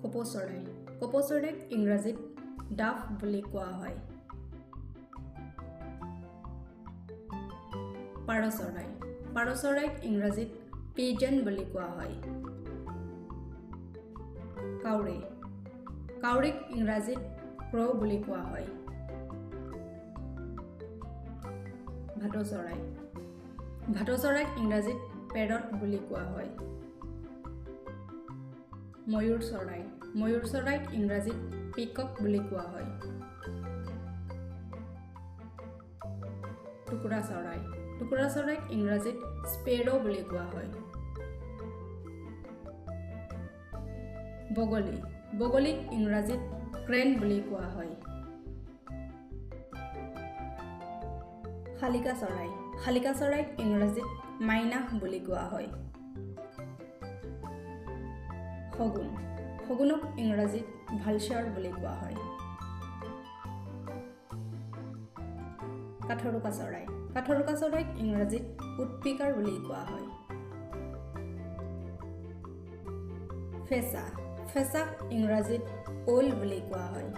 কপৌ চৰাই। কপৌ চৰাইক ইংৰাজীত ডাভ বুলি কোৱা হয়। পাৰ চৰাই। পাৰ চৰাইক ইংৰাজীত পিজন বুলি কোৱা হয়। কাউৰী। কাউৰীক ইংৰাজীত ক্ৰ' বুলি কোৱা হয়। ভাটৌ চৰাই। ভাটৌ চৰাইক ইংৰাজীত পেৰট বুলি কোৱা হয়। ময়ূৰ চৰাই। ময়ূৰ চৰাইক ইংৰাজীত পিকক বুলি কোৱা হয়। টুকুৰা চৰাই। টুকুৰা চৰাইক ইংৰাজীত স্পেৰ' বুলি কোৱা হয়। বগলী। বগলীক ইংৰাজীত ক্ৰেন বুলি কোৱা হয়। শালিকা চৰাই। শালিকা চৰাইক ইংৰাজীত মাইনাহ বুলি কোৱা হয়। শগুন। শগুনক ইংৰাজীত ভালচাৰ বুলি কোৱা হয়। কাঠৰুকা চৰাই। কাঠৰুকা চৰাইক ইংৰাজীত উডপিকাৰ বুলি কোৱা হয়। ফেঁচা। ফেঁচাক ইংৰাজীত ঔল বুলি কোৱা হয়।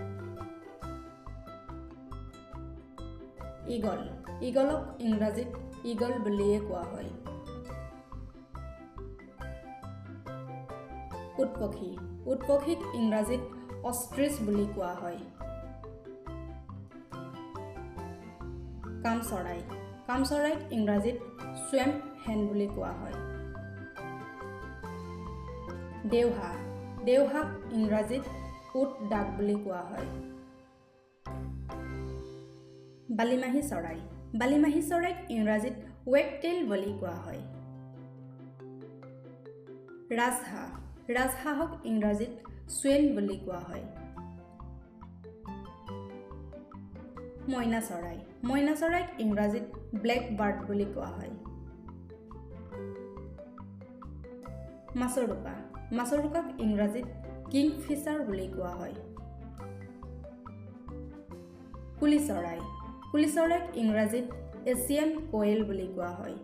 ঈগল। ঈগলক ইংৰাজীত ঈগল বুলিয়ে কোৱা হয়। উটপক্ষী। উটপক্ষীক ইংৰাজীত অষ্ট্ৰিচ বুলি কোৱা হয়। কাম চৰাই। কাম চৰাইক ইংৰাজীত চুৱেম্প হেন বুলি কোৱা হয়। দেওহাঁহ। দেওহাঁহ ইংৰাজীত উট ডাক বুলি কোৱা হয়। বালিমাহী চৰাই। বালিমাহী চৰাইক ইংৰাজীত ৱেগটেইল বুলি কোৱা হয়। ৰাজহাঁহ। ৰাজহাঁহক ইংৰাজীত চুৱেন বুলি কোৱা হয়। মইনা চৰাই। মইনা চৰাইক ইংৰাজীত ব্লেক বাৰ্ড বুলি কোৱা হয়। মাছৰোকা। মাছৰোকাক ইংৰাজীত কিংফিচাৰ বুলি কোৱা হয়। কুলি চৰাই। কুলি চৰাইক ইংৰাজীত এছিয়ান কোয়েল বুলি কোৱা হয়।